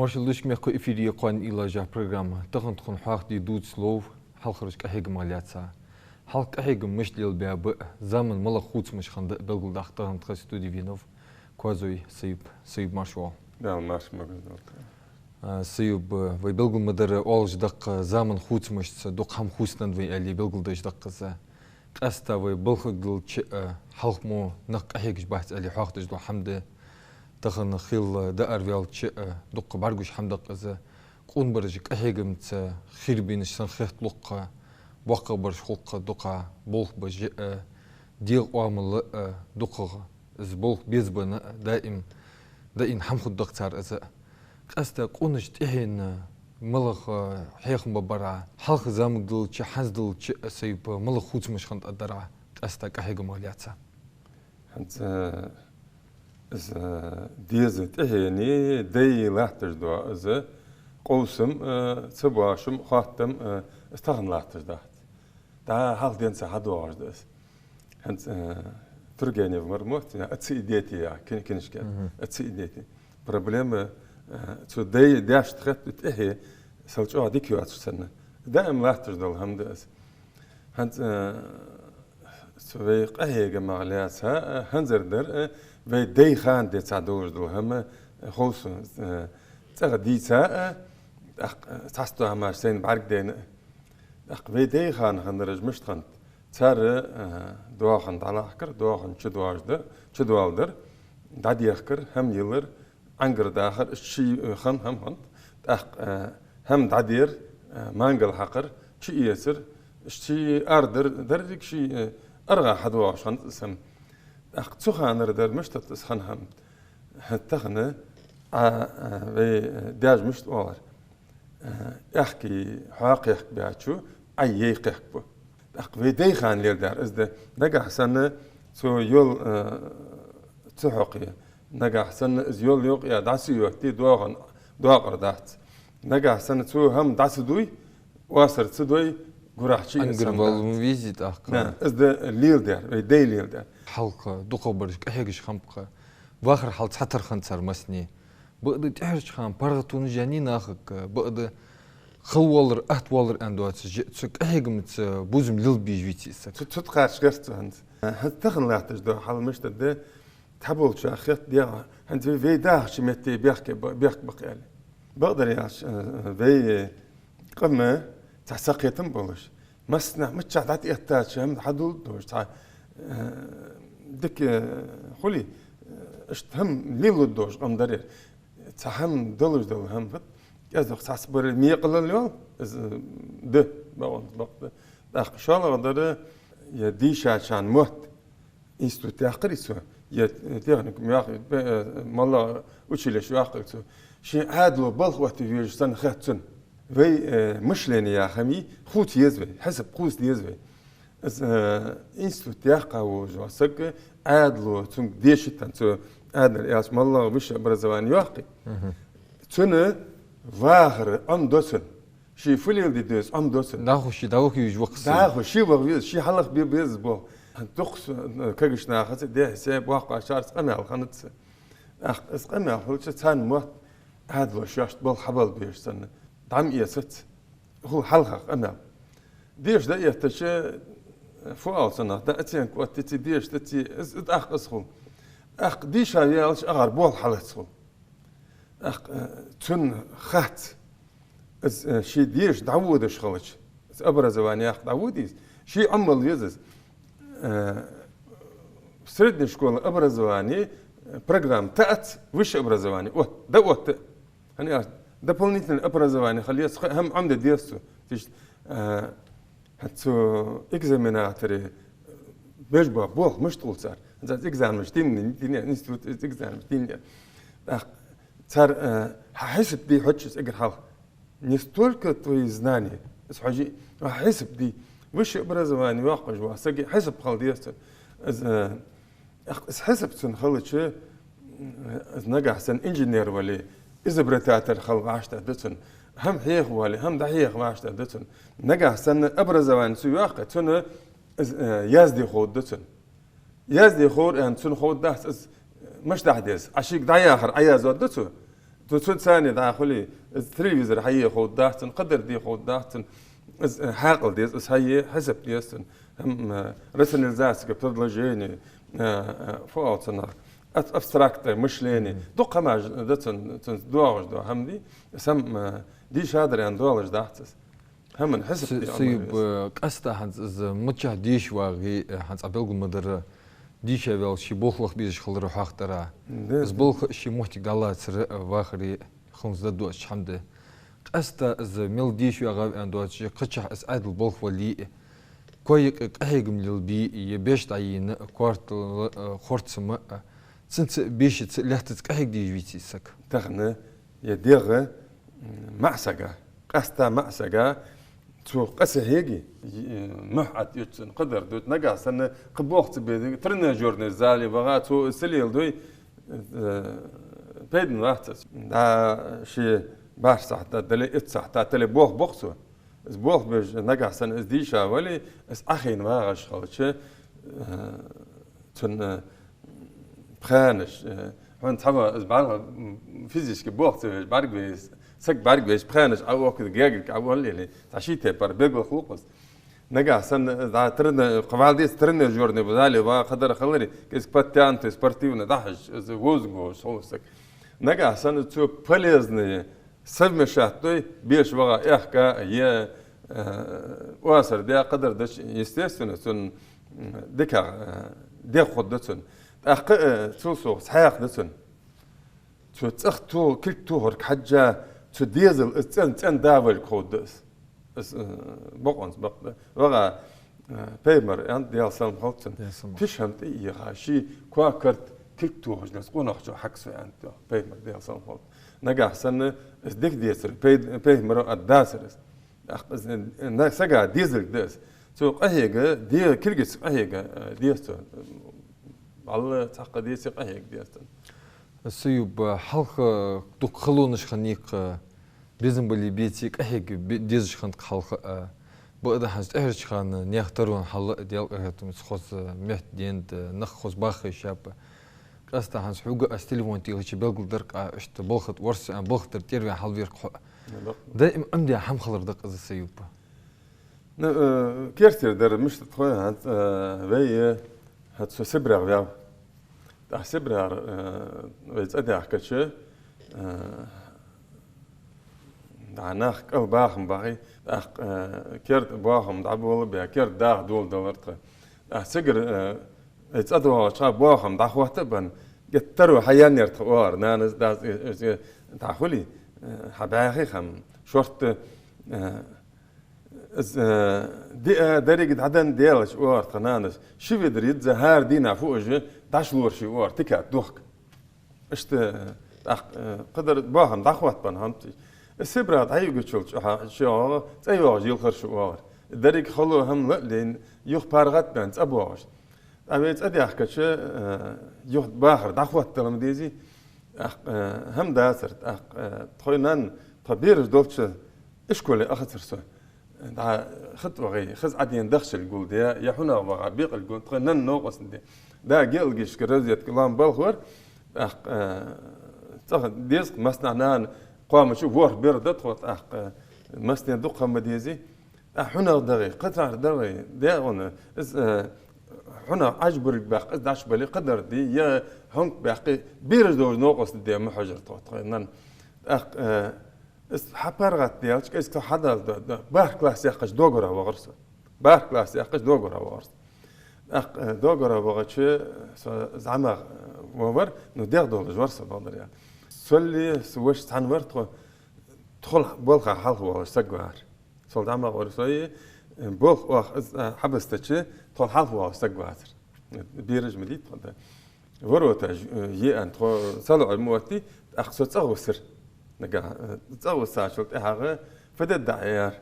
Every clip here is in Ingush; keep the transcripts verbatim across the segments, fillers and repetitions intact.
Шул дешаш мехка эфире кхоана иллажа программа. Тахан тхона хьоахаде дувцаш лов хьалхарча къахьегамах лаьца. Хьалха къахьегам мишта лелабаь ба, заман малагӀа хувцамаш хиннад белгалдаккха тахан тха студе венав Коазой Саюб. Саюб, марша воагӀалва. Дала марша магаза долда. А, Саюб, вай белгал ма дарра, оалаш да-кх, заман хувцамашца дукха хӀама хувцаденнад вай аьле белгалдеш да-кх из. Къаьстта вай балхагалча а, хьалха мо нах къахьегаш бац аьле хьоахадеш дола хӀама да. Тахан хила даар ваьлча а, дукха бӀаргагуш хӀама да-кх из. Къонабараш къахьегамца хирабенаш санна хеталу-кх, боккхагӀбараш хул-кх дукха болх беш а, дегӀа оамал а дукхагӀа, из болх безабенна а, даим, даим хӀама хургда-кх цар из. Къаьстта къонача тӀехьенна малагӀа хьехам ба баргӀа, хьалха замагадалча, хӀанзадалча а, Саюб, малагӀа хувцамаш хиннад даргӀа, къаьстта къахьегамах лаьца? ХӀанз, э, из, э, деза тӀехьенеи даьи латташ да из, къовсам, э, цабоашам, хоттам, э, из тахан латташ дац. ДӀа хьалха денз хьадоагӀаш да из. ХӀанз, э, Тургенев мара мотт, «Отцы и дети» яха кин-, кинишка. Мгм. «Отцы и дети». Проблема, э, цу даьй-даьшта хетт тӀехье сел чӀоагӀа дика йоацаш санна. Даим латташ дола хӀама да из. ХӀанз, э, цу вай къахьегамах лаьца, э, хӀанзардар, э, вай даьй хана денз долаш дола хӀама, э, хов сона, э, цӀагӀа дийца, э, тӀаккха, э, цхьацца хӀамаш сайна бӀаргадайна, э, тӀаккха вай даьй хана хиннараш мишта хиннад. Цар, э, доахан дӀалахкар, доахан чудоалаш да-, чудоаладар, дӀадехкар, хӀама йиллар, Ӏангар дахар, иштта ший, э, хана хӀама хиннад. ТӀаккха, э, хӀама дӀадер, э, мангал хьакхар, чуэцар, иштта ший арадар, деррига ший, э, аргӀагӀа хьадоагӀаш хиннад из хӀама. ТӀаккха цу ханара дар мишта да из хинна хӀама? ХӀаьта тахан, а, а, вай, э, даьша мишта оалар? Э, аьхки хьакхехкабаьчо Ӏа яй кхехкабу. ТӀаккха вай даьй хана леладаьр из да. Нагахьа санна цо йола, э, ца хьокхе, нагахьа санна из йола юкъе дӀа ца йотте, доахан доакъар дац. Нагахьа санна цо хӀама дӀа ца дуй, оасар ца дой, гурахьа чуэца хӀама дац. Ангар валун вези тӀаккха. На, из да леладаьр, вай даьй леладаьр. Хьалха дукхагӀбараш къахьегаш хиннаб-кх. Вахара хьал цхьатарра хиннад цар массане. Бакъда тӀехьарча хана паргӀатонаш яьннай нахага, бакъда хала воаллар, атта воаллар аьнна доацаш, цу къахьегамца бувзам лелабеш веце из саг. Цу, цу тӀа кхачаргьяц цо хӀанз. ХӀанз тахан латташ дола хьал мишта да, цхьаболчар хетт дегӀа, хӀанз вай, вай дахача метте бехке ба-, бехк ба-кх аьле. Бакъдар аьлча, э, вай къам цхьа сакхетам болаш, массанахьа миччахьа дӀатӀаэттача хӀама хьадулларгдолаш, цхьа, э, дика, э, хуле, э, иштта хӀама лелалургдолаш къам дар ер. Цхьа хӀама долаш дола хӀама фуд, кӀезиг цхьацца бараш мекъалал йоал, из, э, да, бакъонца бакъда. ТӀаккха шоллагӀдар, е дийшачарна мотт, институт яьккхар цо, е техникум яьккхар, э, моллагӀа училище яьккхар цо. Ший Ӏаьдало балха отта везаш санна хет цунна. Вай, э, мышление яха хӀама хувца еза вай, хьисап хувца деза вай. Из, э, институт яьккха волаш вола саг Ӏаьдало цунга дешийта, цо Ӏаьдал яьлча моллагӀа высшее образование йоаккхе. Мгм. Цунна вахар Ӏомаду цунна. Ше фу леладе деза Ӏомаду цунна. ДӀахо ше дӀаваха везаш ва-кх из. ДӀахо ше ваха веза, ше хьалхабе беза болх. Дукха, э, кагийча нахаца, дехьа-сехьа боккхагӀчарца къамаьл хиннад цун. ТӀаккха из къамаьл хилча, царна мотт Ӏаьдало шоашта болх хьабала безаш санна, дӀа ма эцац. Хул хьалхагӀа къамаьл. Деша дӀаэттача, фу оал цунах, дӀа оценка оттаце, деша даце, из, из тӀаккха из хул. ТӀаккха дийша ваьлча, агӀар болх хьалац хул. ТӀаккха, э, цунна хац, из, э, ше деша дӀаводаш хилча, из образование яккха дӀаводе из, ше Ӏомавала веза из. Э, средняя школа образование, э, программа тӀаоттац, высшее образование, от, дӀаотта. ХӀана аьлча дополнительное образование хила еза, кхы хӀама Ӏомаде деза цо. То есть, э, хӀанз цу экзаменаторий беш бола болх мишта хул цар. ХӀанз экзаменаш динна, динна, институт экзаменаш динна. ТӀаккха цар, э, хьа хьисап де хьожаш эггара хьалха. Не столько твои знания, из хьожаш, а хьисап де. Высшее образование йоаккхаш вола сага хьисап хила деза цун. Из, э, Ах, из хьисап цун хилча, э, нагахьа санна инженер вале, изобретатель хила вӀаштӀехьа да цун. ХӀама хьеха вале, хӀама дӀахьеха вӀаштӀехьа да цун. Нагахьа санна образование цо йоаккхе, цунна из, э, язде ховргда цунна. Язде ховр аьнна цунна ховргдац из, э, мишта дӀахо деза. Ӏа шийга дӀаяхар Ӏоязду цо. Цу, цу царна дӀахо из телевизор хьае ховргдац цунна, кхыдар де ховргдац цунна, из, э, хьаькъал деза, из хьае хьисап деза цунна. Хм, э, рационализацийски предложени, э, э, фу оал цунах, аб-, абстрактное мышление. Мгм. Дукха хӀамаш да цун, цун доагӀаш да хӀама дий, из хӀама, э, дийша дар аьнна доалаш дац из. ХӀаман хьисап С-, де Союб, Ӏамал веза. Э, къаьстта хӀанз из мичахьа деша вагӀе, э, хӀанз Ӏа белгалмадар, дийша ваьлча ший болх вахбезаш хилар хьоахадаьр. Да. Из болх ший моттиг дӀалацар, э, вахаре хӀанз да доацаш хӀама да. Къаьстта из мел деша ваьгӀав аьнна доацаш, кхычахьа из Ӏаьдала болх вале а, кой-кхы къахьегам лелабе а, е беш дӀаена, коартал, э, хорцам, э, цунца бешаца, лаьттаца къахьега дезаш веций саг? Тахан, е дегӀ, м, маӀа сага, къаьстта маӀа сага, цо къа ца хьеге, е, мухь Ӏат ю цун, кхыдар ду, нагахь санна кхы болх ца бе деза, тренажёрный зале ваха, цо из ца леладой, э, пайдана вац из. ДӀа ший бархӀ сахьат дале, итт сахьат дале болх бу-кх цо. Из болх беш, нагахь санна из дийша вале, из Ӏахайна вагӀаш хилча, э, цун, э, пхаьнаш, э, хьона цхьа ва из бӀарга, м, физически болх ца беш, бӀаргавайча, саг бӀаргавайча, пхаьнаш Ӏоухкаш, гегарг Ӏоухкаш, цхьа ший тайпара бегал хул-кх из. Нагахь санна, дӀа трена-, кхы валдис тренажёрный зале ваха кхыдар хиларе, кӀезига подтянутый, спортивный дӀахьош, из вовзаш волаш хул саг. Нагахь санна цо полезные совмещать дой, беша ваха, аьхка, е, э, оасар де, кхыдар дича, естественно, цун, м, дикагӀа, э, дегӀ хургда цун. ТӀаккха, э, цул совгӀа цхьаькха да цун. Цо цӀагӀа то-, кулг тохарга хьежжа, цу дезала из цӀен-цӀен да валга ховргда из. Из, э, бокъонца бакъда. ВагӀа, э, пайхамара аьннад, Даьла салам хилда цунна. Даьла салам. Тиша хӀама тӀаийха, ший коа-карт кулг тохаш дац къонахчо хьакъ со аьннад, пайхамара, Даьла салам хилда. Нагахь санна из дика децар, пай-, пайхамара а дацар из. ТӀаккха из, э, на-, сага дезалга да из. Цо къахьега, де-, кулгаца къахьега, э, деза цо. ВаллахӀи, цхьаккха деце къахьега деза цо. Союб, хьалха дукха халонаш хиннай-кх, безам бале беце къахьега бе-, дезаш хиннад-кх хьалха а. Бакъда хӀанз тӀехьарча хана наьха таронах хьал а, Даьла къахетамца, хоза метта денад, нах хоза баха йиш яц. Къаьстта хӀанз хьога аз телефон телхача белгалдир-кх, иштта болх тӀа вар со аьнна, болх тӀара тӀерваьнна хьалвир-кх хьо. Даим Ӏомадаь хӀама хилар да-кх из, Союб. Ну, э, керттера дар мишта да тхо, хӀанз, э, вай, э, хӀанз со СибрегӀа ваьв. ТӀаккха СибрегӀара, э, вай цӀадаьхкача, э, дӀа нах кӀал бахам бахий, тӀаккха, э, керда бахам дӀаболабаь, керда даха доладелар тха. ТӀаккха цигара, э, вай цӀадоагӀача хана бахам дӀахотта а баьнна, геттара хьаяьннаяр тха оалар, нанас, дас, э, э, дӀахулий, э, хьабаьхий хӀама, шортта, э, из, э, диа деррига дӀаденна делча, оалар тха нанас, ши ведар йизза хӀара дийнахьа фу уж дӀалуш лора ший, оалар, тика дохка. Иштта, э, тӀаккха, э, кхыдар бахам дӀахотта баьнна хӀама ца. Из СибрегӀа дӀаюгачул чӀоагӀа, чӀоагӀа цӀайоагӀаш йилхар шу, оалар. Деррига хало хӀама ла а лайна, юха паргӀата баьнна цӀабоагӀаш. ТӀаккха вай цӀадаьхкача, э, юха бахар дӀахоттадала ма дезий, тӀаккха, э, хӀама дацар, тӀаккха, э, тхоай нанна, тхо бераш долча ишколе ахацар со. ДӀа хатӀа вагӀий, хоза Ӏадена дахчалга гулде, е хьунагӀа вагӀа бекъалга гулде, тхоай нанна новкъостал де. Да геологически разведка лоам балха вар, тӀаккха, э, цӀагӀа деза-кх массанахьа, нана кхоамача ворхӀ бер да тхо, тӀаккха, э, массане дукха ма дезий. ТӀаккха хьунагӀа дагӀий, кхычахьара дагӀий, дегӀана, из, э, хьунагӀа Ӏаж бург баккха, из дӀачубале кхыдар дий, е хьунг баккхий, бераш долча новкъостал де ма хьожар тхо, тхоай нанна. ТӀаккха, э, из хьапаргӀата даьлча, кӀезига тхо хьадала да, да, бархӀ класс яьккхача доагорахьа вахар со. БархӀ класс яьккхача доагорахьа вахар со. ТӀаккха, э, доагорахьа вахача, со зӀамагӀа, э, ва вар, ну, дегӀ долаш вар со, бакъдар аьлча. Соли, са воша цхьана вар тхо, тхол балха хьалха воалаш саг вар. Сол зӀамагӀа вар со, э, болх оаха из, э, хьабестача, тхол хьалха воалаш саг вацар. Бераш ма дий тхо, да. Вороташ, э, е аьнна, тхо салоӀа ма оттий, тӀаккха со цӀагӀа висар. Нагахьа, э, цӀагӀа висачул тӀехьагӀа фу де деза аьлар.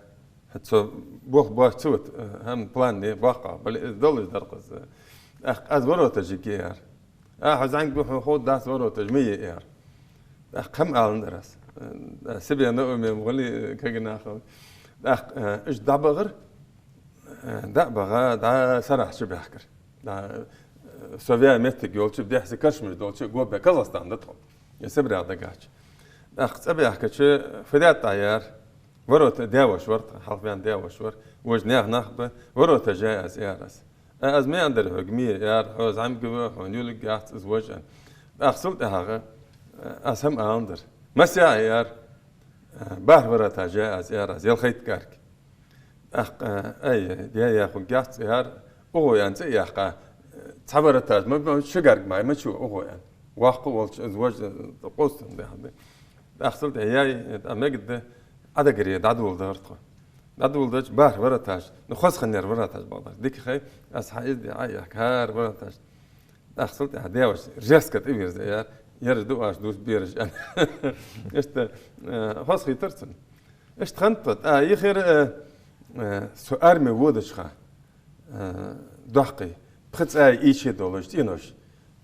ХӀаьта со болх боацаш ца вита, э, хӀама план е боккха, бале, из долаш дар-кх из. ТӀаккха аз вороташ йига аьлар. А, хьо зӀамига ва, хьона ховргдац вороташ ма е аьлар. ТӀаккха хӀама аландаь аз. Э, Сибе Наумем гӀолла, э, кагий нах. ТӀаккха, э, уж дӀабахар, э, дӀа а баха, дӀа сарахьа чубаьхкар. ДӀа, э, со ваь моттиг йолча, дехьа-сехьа корчмаш долча, го бе Казахстан да тхо. Е СибрегӀа дагахьа. ТӀаккха цӀабаьхкача фу даьд Ӏа, аьлар. Ворота даь-воша вар тха, хьалха ваьнна даь-воша вар. Вож наьха нах ба, вороташ яьй аз, аьлар аз. А, аз ма аьннадар хьога, ма е, аьлар, хьо зӀамига ва, хьона юлиг яц из вож, аьнна. ТӀаккха цул тӀехьагӀа, а, аз хӀама аьннадар. Масса яьй, аьлар. А, бархӀ вороташ яьй аз, аьлар аз, ялхайтта гарга. ТӀаккха, ай, даь-яхуг яц, аьлар, укхо, аьнна, цӀи а яьккха, цхьа вороташ, ма, ма, ши гарга мара, ма чу укхо, аьнна. Воккха волча из вож, э, къовсам даьхьа да. ТӀаккха цул тӀехьагӀа яьй, э, тӀа мегаргда, Ӏа дагаре дӀадоладаьр тхо. ДӀадоладаьча бархӀ вороташ, ну, хоза хиннаяр вороташ бакъдар. Дика хай, аз хьаийзадаь Ӏа яьхк, хӀара вороташ. ТӀаккха цул тӀехьагӀа даь-воша резко тӀавийрза, аьлар, ераш да оаш дувца бераш, аьнна. Иштта, э, хоза хийтар цунна. Иштта хиннад тхо, тӀа ихир, э, э, со арме водача хана, э, доккхий, пхи цӀи ийча долаш цӀенош.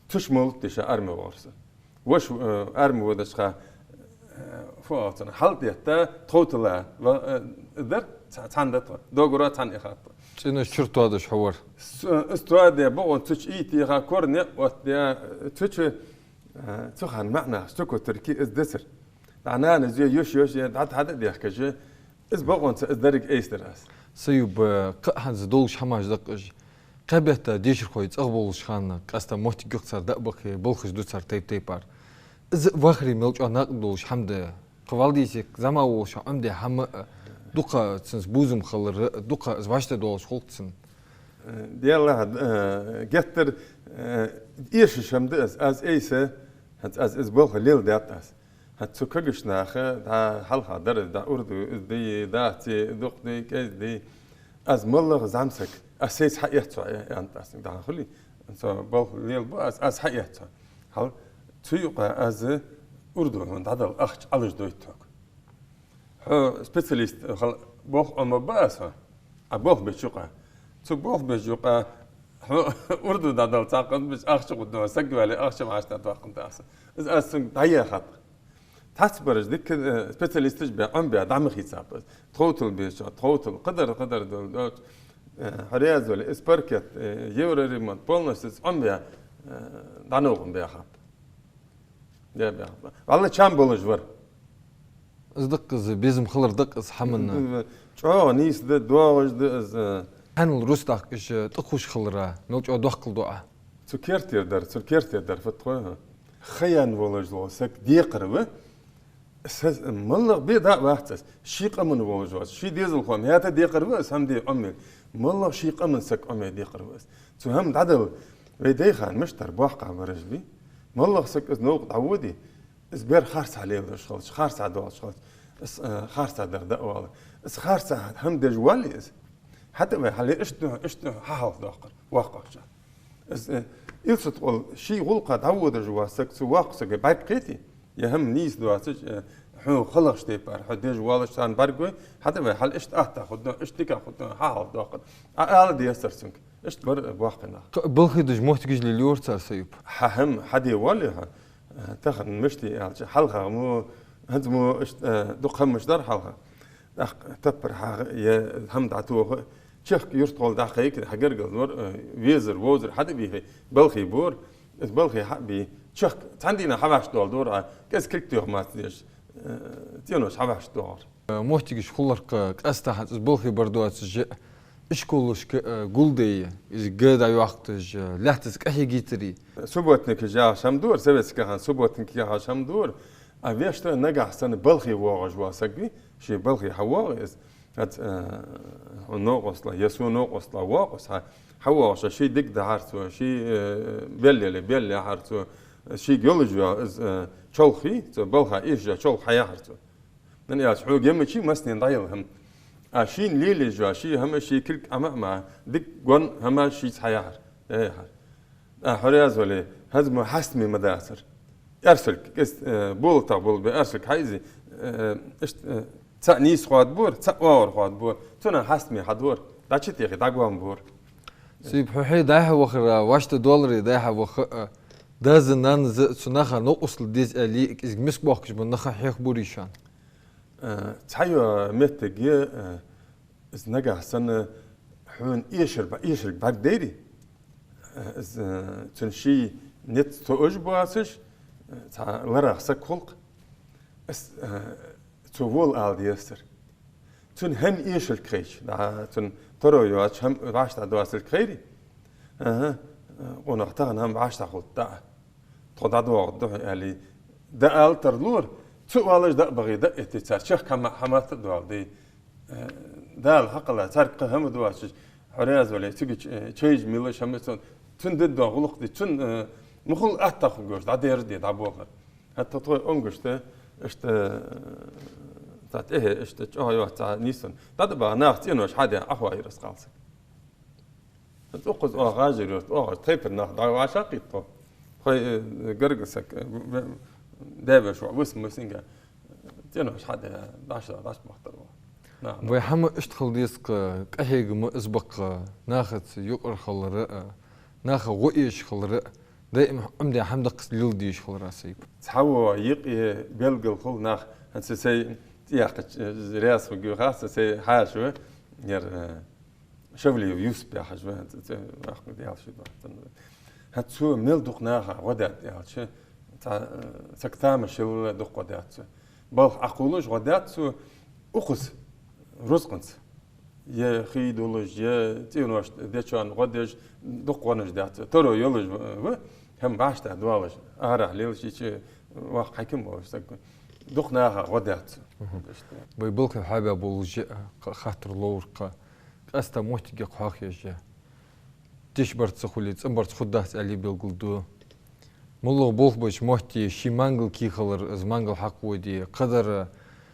Цу чу молат деш арме воагӀар со. Воша, э, арме водача хана, э, фу оал цунах, хьалтӀаэтта, тхов тилла ва, э, дар, ца-, цхьана да тхо. Доагора цхьана ихад тхо. ЦӀенош чура тоадеш хьо вар. С-, э, из тоаде бокъонца цу чу ийтеха, кора никъ оттадаь, э, цу чу, э, цу хана маӀа нах, цу кутарки из дацар. ДӀа нана из йош-йош, дӀа-, дӀа-, дӀа-, дӀадехкаш, из бокъонца из деррига айсадар аз. Саюп, э, кхы а хӀанз долаш хӀамаш да-кх уж. Кхаь бетта дешархой цӀагӀа болаш хана, къаьстта моттиг я-кх цар дӀа а бахе, балхаш ду цар тайп-тайпара. Из вахаре мел чӀоагӀа накъа долаш хӀама да. Кхы валдийсек зӀамига волаш Ӏомадаь хӀама а, дукха цунца бувзам хилар а, дукха из вӀаштӀехьадоалаш хул-кх цунна. Э, Даьла, э, геттара, э, эшаш хӀама да из, аз айса, хӀанз аз из балха леладаьд аз. ХӀанз цу кагийча наха, дӀа хьалха дар из, дӀа урду из дий, дац из, дукха дий, кӀезига дий. Аз моллагӀа зӀамсаг, аз сайца хьаэц цо, аьннад аз, дӀахо хулий. Цо балха лелабу аз, аз хьаэц цо. Хьал, цу юкъа аз урду хьона дӀадала ахча Ӏалашдойтаргда хьога. Хьо специалист хила болх Ӏомабу аз хьо, Ӏа болх беча юкъа. Цу болх беча юкъа хьо урду дӀадала цхьаккха беча ахча гӀуддо, саг вале ахча вӀаштӀехьадоаккхаргда аз. Из аз цунга дӀаяхад. Цхьаццабараш дика, э, специалисташ бе, Ӏомабе, дӀа ма хийцаб аз. Тховтал беча, тховтал, кхыдар, кхыдар дол, доч, э, хьо раьза вале, из паркет, э, евроремонт, полностью из Ӏомабе, э, дӀаногӀун баьхаб. Де баьхаб. Валла чам болаш вар. Из да-кх из, безам хилар да-кх из хӀаман. ЧӀоагӀа нийса да, доагӀаш да из, э. Хьанал рус дахкаш, тӀакхувш хилара, мел чӀоагӀа доккхал ду Ӏа. Цу кертера дар, цу кертера дар фу тхой, хӀа? Хаян волаш вола саг декхар ва, са-, моллагӀа бе даа вац аз. Ший къаман волаш вола, ший дезалхо мята декхар ва аз, хӀама де Ӏомаве. МоллагӀа ший къаман саг Ӏомаве декхар ва аз. Цу хӀама дӀадала, вай дай хана мишта дар боккхагӀбараш бий. МоллагӀа саг из новкъа дӀаводе, из бер харцахьа леладеш хилча, харцахьа доагӀаш хилча, из, э, харцахьа дар даа валар. Из харцахьа хӀама деш вале из. ХӀаьта вай хьале иштта, иштта хьахьалхадоаккхар, воккхагӀчар. Из, э, Илсуд-гӀолла ший гӀулакха дӀаводаш вола саг цу воккхача сага бӀаргакхете, е хӀама нийса доацаш, э, хьона хала тайпара, хьо деш воаллаш царна бӀаргагой, хӀаьта вай хьал иштта атта хургда, иштта дика хургда, хьахьалхадоаккхар. Ӏа ала дезар цунга. Иштта бар, э, боккхий нах. Кхы балхий деш моттигаш лелайора цар, Саюп? Хьа хӀама, хьа де воалле хьо, э, тахан мишта я аьлча, хьалха мо, хӀанз мо иштта, э, дукха хӀамаш дар хьалха. ТӀаккха таппар хьагӀа, е хӀама дӀатоха, чехка юрта гӀолла дӀакхайка, хьа гаргара нор, э, везар, вовзар хьатӀабийха, балхий бора, из балхий хьа а бий, чехка цхьан дийнахьа хьавӀаштӀадоаладора Ӏа, кӀезига кулг тоха маца деш, э, цӀенош хьавӀаштӀадоагӀар. Э, моттигаш хулар-кх, къаьстта хӀанз из балхий бар доацаш, ишколашка, э, гулдайя, из га дӀайоаккхаш, э, лаьттаца къахьегийтарий. Субботникаш яхаш хӀама дора, советски хана субботник яхаш хӀама дора, а вешта нагахьа санна балхий воагӀаш вола саг вий, ше балхий хьавоагӀе из, хӀанз, э, хьона новкъостала, е сона новкъостала воагӀа из, хьа-, хьавоагӀаш, ший диг дахьар цо, ший, э, беллеле, белле яхьар цо, шийга йолаш йола из, э, чолхе, цо балха эшаш йола чолх хьаяхьар цо. Нана аьлча, хьога емачи массанена дӀаяла хӀама. А шийна лелаеш йола ший хӀама, ший кулг Ӏама а ма, дика гон хӀама шийца хьаяхьар, яьяхьар. А хьо раьза вале, хӀанз мо хьастаме ма дацар. Аьрсилг, кӀезига, э, болатагӀа болабе аьрсилг хьаийзе, э, иштта, э, цхьаъ нийса хоадабора, цхьаъ оагӀора хоадабора, цунах хьастаме хьадора, дӀачутехе дӀагоам бора. Саюп, хьо хье дӀай-хьа вахара, вӀаштӀадоаларе дӀай-хьа ваха а, дас а, нанас а цу наха новкъостал деза аьле, кӀезига миска боахкаш бола нах хьехаборий шоана? Э, цхьайола моттиг я, э, из нагахьа санна хьона эшар ба-, эшарг бӀаргадайрий, э, из, э, цун ший низ тоъаш боацаш, э, цхьа ларах саг хул-кх. Ас, э, цо вола ала дезар. Цун хӀама эшалга хайча, да, цун таро йоацаш, хӀама вӀаштӀехьа доацалга хайре. Аха, э, къонах, тахан хӀама вӀаштӀехьа хулда, да. Тхо дӀадоагӀаргда хьона, аьле, дӀаала тарлора, цу оалаш дӀа а бахе, дӀа а этте цар, чехка хӀама, хӀама а доаладе. Э, Дала хьакъ лой, царга кхы хӀама доацаш, хьо раьза вале, цига ч-, э, чайж мелаш хӀама цун, цун деддо гӀулакх де, цун, э, мухул аттагӀа хургволаш, дӀадерзаде, дӀаболхар. ХӀаьта тхоай онгашта, иштта, э, цхьа тӀехье, иштта чӀоагӀа йоаца нийсвенна. ДӀа а баха, нах цӀенош хьадаь, Ӏохайра из кхалсаг. ХӀанз укхаза оаха гӀажар йост, оаха тайпара нах дӀавӀашагӀкхийтта тхо. Тхоай, э, гаргара саг, э, в-, в-, даь-веший воӀ виса-масса инга, э, цӀенош хьадаь, дӀаш-, дӀаш бахийтар ва. На, на. Вай хӀама иштта хила деза-кх, къахьега ма из ба-кх, нахаца юкъара хилар а, наха гӀо эш хилар а, даим Ӏомадаь хӀама даккхаца леладеш хилар а, Сайп. Цхьавола юкъе белгала хул нах, хӀанз сай цӀи яьккхача, э, раьза хургья хац, сай хьаьша ва, ер, э, Шавлиев Юсуп яхаш ва, хӀанз цӀи ваккха даьлча ши доацан. ХӀанз цо мел дукха наха гӀо даьд аьлча, цхьа, э, саг тамашийна дукха гӀо даьд цо. Балха Ӏокхувлаш гӀо даьд цо укхаза, рузкъанца. Е хий дуллаш, е цӀеношта, дечоа гӀо деш, дукха гӀонаш даьд цо. Таро йолаш ва, хӀама вӀаштӀехьа доалаш, арахьа лелаш, ича воккха хьаким волаш саг. Дукха наха гӀо даьд цо. Мгм. Иштта. Вай балхе хьабаь болаш а, ха-, хаттар ловр-кх. Къаьстта моттигех хьоахаеш а. Тиша барзкъа ца хуле, цӀена барзкъа хургдац аьле белгалду. МоллагӀа болх беча метте ший мангал кий хилар, из мангал хьакхаводе, кхыдар,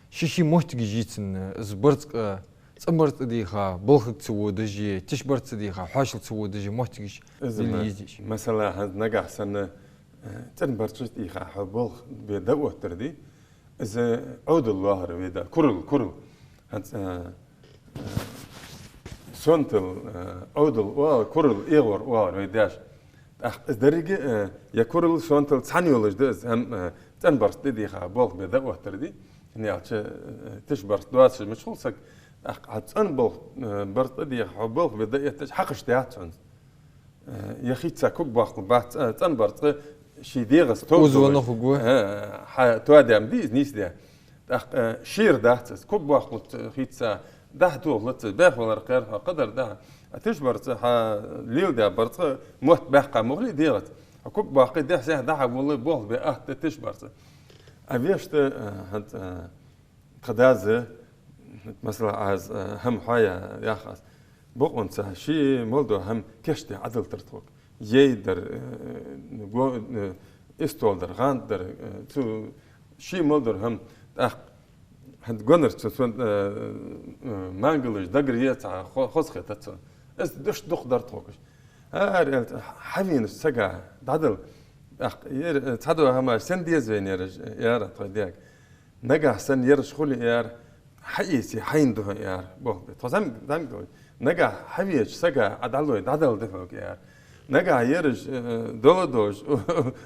ший-ший моттигаш я цун, из барзкъа, цӀена барзкъа тӀа дийха, балхага ца водаш а, тиша барзкъа тӀа дийха, хьоашалгӀа ца водаш а моттигаш. Из лелае ма-, езаш. Масала, хӀанз нагахьа санна, э, цӀена барзкъа тӀа дийха хьо балха бе дӀаоттар дий, из Ӏовдал лоархӀар вай да, курал, курал. ХӀанз, э, э, сонтал, э, Ӏовдал оал, курал эгӀор оалар вай даьша. ТӀаккха из деррига, э, е курал, сонтал цхьана йолаш да из, хӀама, э, цӀена барзкъа тӀа дийха болх бе дӀаоттар дий. ХӀана аьлча, э, тиша барзкъа доацаш мича хул саг, тӀаккха хьа цӀена болх, э, барзкъа тӀа дийха хьо болх бе дӀаэттача хьакхаш дац хьона. Э, е хица ког боаккхалургбац, э, цӀена барзкъа ший дегӀаца тов долаш. Узвана хургва. Э, хьа тоадаь ма дий из нийсдаь. ТӀаккха, э, шера дац из, ког боаккхалуц хица, дӀа-хьа тохалуц из, бӀехвалар кхер хьо, кхыдар дӀа-хьа. А тиша барзкъа, хьа леладаь барзкъа мотт баьккха ма хулий дегӀаца. Хьо ког боаккхе, дехьа-сехьа дӀа-хьа воале, болх бе атта тиша барзкъа. А вешта, э, хӀанз, э, тха дас, масала, аз, э, хӀама хьаяь, яхаш, бокъонца ший мел дола хӀама кийчдаь Ӏодилийтар тхога. Яй дар, э, го-, э, истол дар, гӀанд дар, э, цу ший мел дола хӀама, тӀаккха хӀанз гонарца цун, э, э, мангалаш дагара ецахьа хо-, хоза хетац цунна. Из деш дукха дар тхога уж. Ара аьлча, хьавенача сага дӀадала. ТӀаккха ер, э, цхьа дола хӀамаш сенна деза вайна ераш, э, яр тхоай даьга. Нагахьа санна ераш хуле, яр, хьаэце, хьайна духьа, яр, болх бе. Тхо зӀамига, зӀамига долаш. Нагахьа хьавеча сага Ӏа дӀалой, дӀадала да хьога, яр. Нагахьа ераш, э, дола долаш,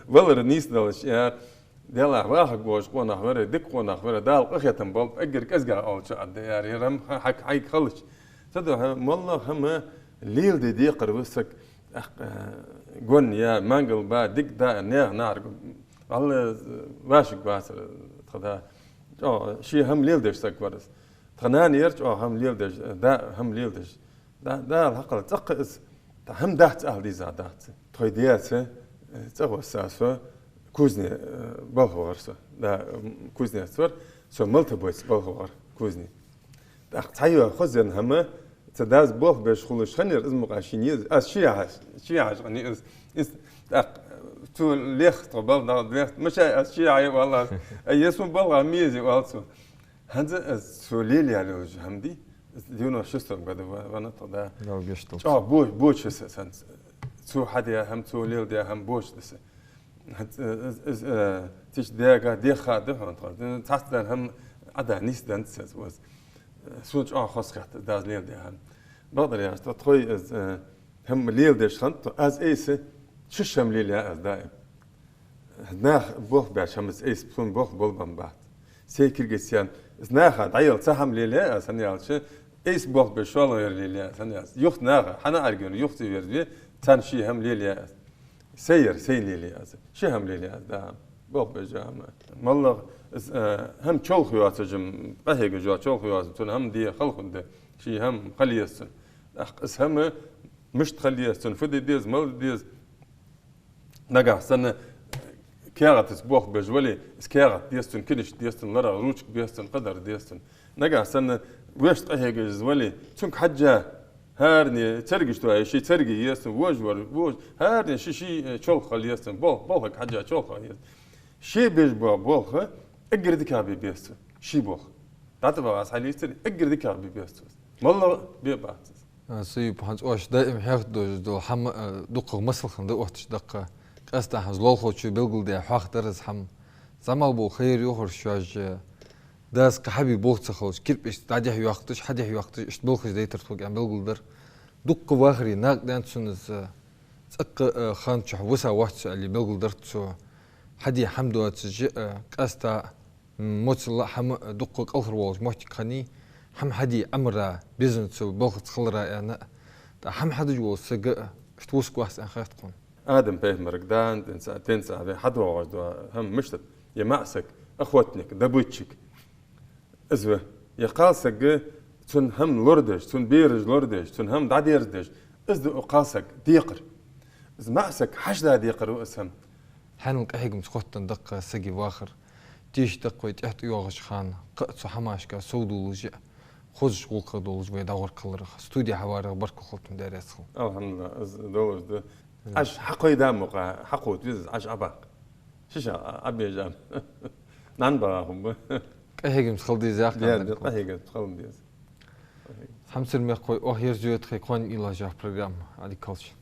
валар нийсдалаш, яр. Делахь вахаргволаш къонах вар, дика къонах вар, Дала къахетам болба, эггара кӀезига оалача Ӏа да, яр, ер хӀама хьа-, хьа-, хьайга хилча. Цудухьа моллагӀа хӀама леладе декхар ва саг, тӀаккха, э, гон я, мангал ба, дика да, наьха нахарга, валлахӀи, вӀашагӀвацар тха да. ЧӀоагӀа ший хӀама леладеш саг вар из. Тха нана яр чӀоагӀа хӀама леладеш, да, хӀама леладеш. Да, Дала хьакъ лой, цӀаккха из, тха хӀама дац ала дезаш дац. Тхоай даьца, э, цӀагӀа висса со, кузне, э, балха вахар со. Да, м, кузнец вар, со малта бойца балха вахар кузне. ТӀаккха цхьайола хоза хӀама, цу дас болх беш хулаш хиннаяр, из мукъагӀа шийна еза, аз ший хьаж-, ший хьажа къини из, из, тӀаккха цо лехта тхо бал дал лехта, мичай аз ший хьай валлахӀи, а е сона балха ма езий, оал цо. ХӀанз аз цо лелаяь йолаш хӀама дий, из девяносто шестом году ва-, венна тхо да. Дала гешт долда. ЧӀоагӀа бо-, боча са сан, цо хьадаь хӀама, цо леладаь хӀама боча да са. ХӀанз, э, э, э, тиша дега, деха да хьона тхо. Цхьацца дан хӀама Ӏа да, нийсденна са аз. Сона чӀоагӀа хоза хет дас леладаь хӀама. Бакъдар яхача, тхо тхоай аз, э, хӀама леладеш хиннад тхо, аз айса ши хӀама лелаяьй аз даим. Наха болх беш хӀамаца айса сона болх болабенна бац. Сай киргизцен, из наха дӀаяла цхьа хӀама лелаяьй аз, хӀана аьлча, айса болх беш шоллагӀъяр лелаяьй аз, хӀана аьлча, юха наха, хьанаӀарга юха ца верзаве, царна ший хӀама лелаяьй аз. Сайяр сайна лелаяьй аз. Ши хӀама лелаяьй аз, да, болх беш хӀама. МоллагӀа Из, э, хӀама чолхе йоацаш, къахьегаш йола чолхе йоацаш, цунна хӀама де хала хургда, ший хӀама хила еза цунна. ТӀаккха из хӀама мишта хила еза цунна, фу де деза, мала де деза. Нагахь санна каьхатаца болх беш вале, из каьхат деза цунна, кинашка деза цунна, ларах ручка беза цунна, кхыдар деза цунна. Нагахь санна вешта къахьегаш из вале, цунга хьежжа, хӀаране царгаш тоае, ший царга еза цунна, вож вар, вож, хӀаране ший, ший, э, чолхе хила еза цунна, болх, болхага хьежжа чолхе хила еза. Ше беш бола болх эггара дикагӀа бе беза цо, ший болх. ДӀатӀаваха из хьалийцаре, эггара дикагӀа бе беза цо. МоллагӀа бе бац из. А, Союп, хӀанз оаш даим хьехадеш дола хӀама, а, дукхагӀа масал хинна да отташ даккха. Къаьстта хӀанз лоалахочо белгалдаь хьоахадаьр из хӀама. ЗӀамига бола хайр йохарш шоаш, а, дас кхы хьабе болх ца хилча, кирпишца дӀадехьа йоаккхаш, хьадехьа йоаккхаш, иштта болхаш дайтар тхога аьнна белгалдаьр. Дукха вахаре накъадаьннад цунна из, а, цӀаккха, а, хана чухь виса воаццо аьле белгалдаьр цо. Хьаде хӀама доацаш, а, къаьстта моцал а хӀама дукха кӀалхарвоалаш моттиг хиннай, хӀама хьаде Ӏамара, безам цу балхаца хилара аьнна. ТӀаккха хӀама хьадеш вола саг а иштта вусаргвац аьнна хет тхона. Адам-пайхамарга, даьна денз, денз вай хьадоагӀаш да хӀама мишта да, е маӀа саг, охотник, добытчик. Из ва. Е кхалсаг, цунна хӀама лорадеш, цунна бераш лорадеш, цунна хӀама дӀадерзадеш, из да укх кхалсага декхар. Из маӀа саг хьаьший декхар ва из хӀама. Хьанал къахьегамца хоттаденна да-кх сага вахар. Теша да-кх вай тӀехьа тӀайоагӀача хана, кхы а цу хӀамашка совдоалаш а, хозача гӀулакхах долаш вай дӀагӀоргхиларах. Студе хьаварах баркал хилда тхона, Даьла раьза хилва. Алхьамдулиллахь, из долаш да. Мгм. Ӏаш хьакхайда мукъа, хьакховда веза из, Ӏаш Ӏабаккха. Шиша Ӏабежа. ДӀа багӀа хӀама ба. Къахьегамца хила деза яхар. Дера, къахьегамца хила деза. ХӀамсара мехкахой, оаха ерзаю тха «Кхоана уйлаш» яха программа. Ӏадика кхалча.